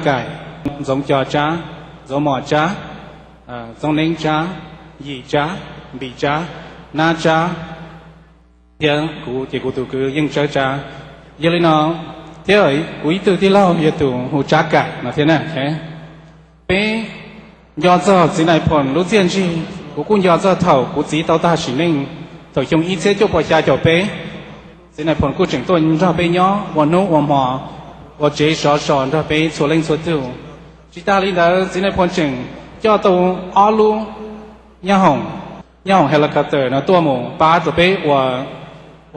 Kaim, Ntxoov Co Tsab, Ntxoov Mos Tsab, Txoov Neeb Tsab, Yim Tsab, Npis Tsab, Nab Tsab, thiab kuv ces kuv tus kwv Yeej Tsawb Tsab. Yog li no, thiab kuv ib tug tij laug yog tus hu Tsab Kaim no thiab na. Peb nco txog txiv nais phoo lub txiaj ntsig, kuv kuj nco txog thaum kuv txiv tau tag sim neej thaum xyoo ib txhiab cuaj pua xya caum peb. Txiv nais phoo kuj tseem tuaj nrog peb nyob ua hnub ua hmo, ua tsev sov so nrog peb txhua leej txhua tug. Tsis tas li ntawd, txiv nais phoo tseem coj tau ob lub nyab hoom, nyab hoom helicopter no tuaj mus pab rau peb ua,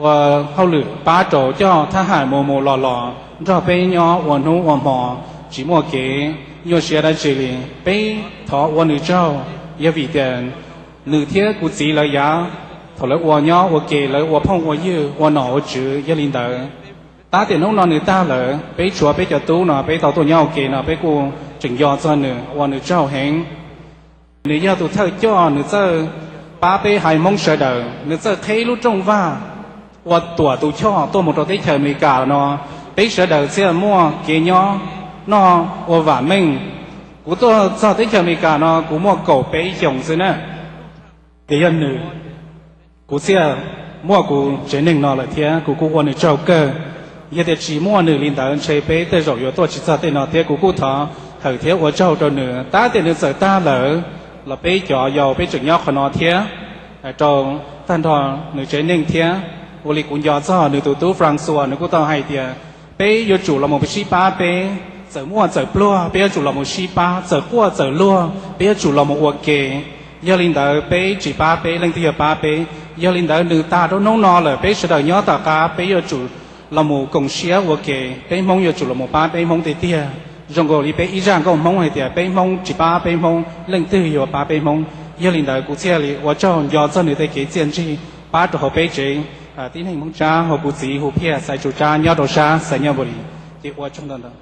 ua hauj lwm pab rau coj thab ham mus mus los los nrog peb nyob ua hnub ua hmo, tsis muaj kev nyuaj siab dab tsi li. Peb thov ua nws tsaug, yog vim tias nws thiab kuv txiv lawv yav thaum lawv ua nyob ua ke, lawv ua phooj ua ywg, ua nom ua tswv. Yog li ntawd, tab tias hnub no nws tag lawm, peb tshuav peb cov tub no peb tau tuaj nyob ua ke no, peb kuj tseem nco txog nws, ua nws tsaug heev. Nws yog tus thawj coj, nws txawj pab peb haiv Hmoob sawv daws, nws txawj qheb lub rooj vag ua tuam tus choj tuaj mus rau teb chaws Amelikas no, peb sawv daws thiaj muaj kev nyob noj ua vam meej. Kuv tuaj txog teb chaws Amelikas no kuv muaj kaum peb xyoos xwb na, ces yog nws, kuv thiaj muaj kuv tsev neeg no lawm thiab kuv kuj ua nws tsaug kawg. Yog tias tsis muaj nws li ntawd ntshe peb tej zaum yuav tuaj tsis txog tej no thiab kuv kuj thov hawm thiab ua tsaug rau nws. Tab tias nws txawm tag lawm los peb cov yau peb tseem nyob qhov no thiab, rau tag nrho nws tsev neeg thiab. Ua li kuv nco txog nws tus tub Francois, nws kuj tau hais tias peb yuav tsum los mus sib pab peb, txawm muaj txawm pluag peb yuav tsum los mus sib pab, txawm quaj txawm luag peb yuav tsum los mus ua ke. Yog li ntawd peb tsis pab peb leej twg yuav pab peb? Yog li ntawd nws tag rau hnub no lawm, peb sawv daws nyob tom qab peb yuav tsum los mus koom siab ua ke, peb Hmoob yuav tsum los mus pab peb Hmoob tiag tiag. Zoo nkaus li peb ib zaj nkauj Hmoob hais tias peb Hmoob tsis pab peb Hmoob, leej twg yuav pab peb Hmoob? Yog li ntawd kuv thiaj li ua tsaug nco txog nws tej kev txiaj ntsig pab rau hauv peb tsev tib neeg Hmoob Tsab, hauv kuv txiv hu Phiaj Xaiv Tsu Tsab nyob rau sab Xaiv Nyaj Npu Lis. Ces ua tsaug ntau ntau.